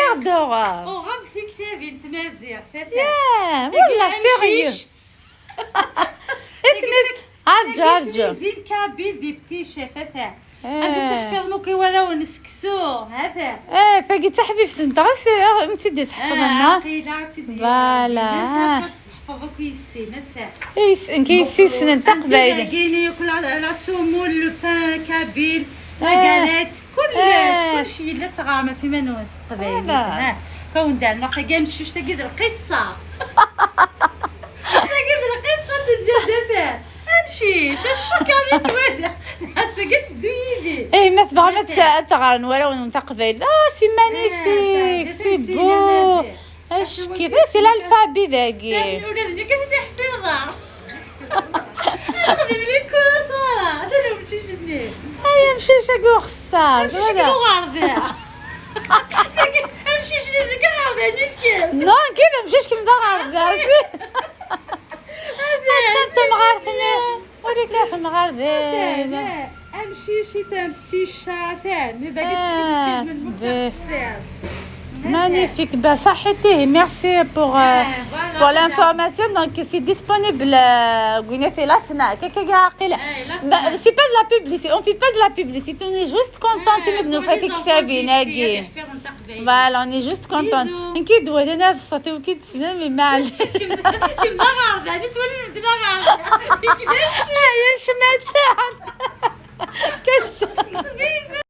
mère d'horreur. وغام في كتابين تمازيغ. Yeah, والله sérieux. اسمي ارجو ارجو. زين kabyle des petits chefs هذا انت تحفظ مو ولا نسكسو هذا. ايه, فاكي تحبيبت انت غير انت تحفظ لنا. عقيلة تدي. voilà. تحفظ كيسي متى. اي كيسي سنن تقبايلي. كاين ياكل la semoule, le pain kabyle, la galette, كلش كلشي لا تغامر في منوس قبايلي. ها كون دار ناخذ كاع مشيش تاكيد القصه, تاكيد القصه تجدد امشي شو كان توالى حاسه تدويدي. ايه, ما تبغى ما تغرن ولا تقبايل. اه, c'est magnifique, c'est beau. اش كيف c'est l'alphabet ذاكي. ولادني كيف حفيظه نخدم لي كل صورة هذا لو مشيش جني. هيا مشيش اكو خسار. مشيش كدو غارضة مشيش لي كغارضة نيكل. non, كيف مشيش كم غارضة انت مغارفنا ولي كيف مغارضة. امشي شي un petit chat ثاني ذاك. Magnifique. Bah, صحيتي, merci pour l'information. Donc, c'est disponible. Euh, la FNAC. Bah, c'est pas de la publicité. On fait pas de la publicité. On est juste contente de nous faire كتابين. Voilà, on est juste contente. نكيد ودنا الصوت وكيد تسلمي ما عليك. كنا غارضة تولي نبدا غارضة. يا شماتة.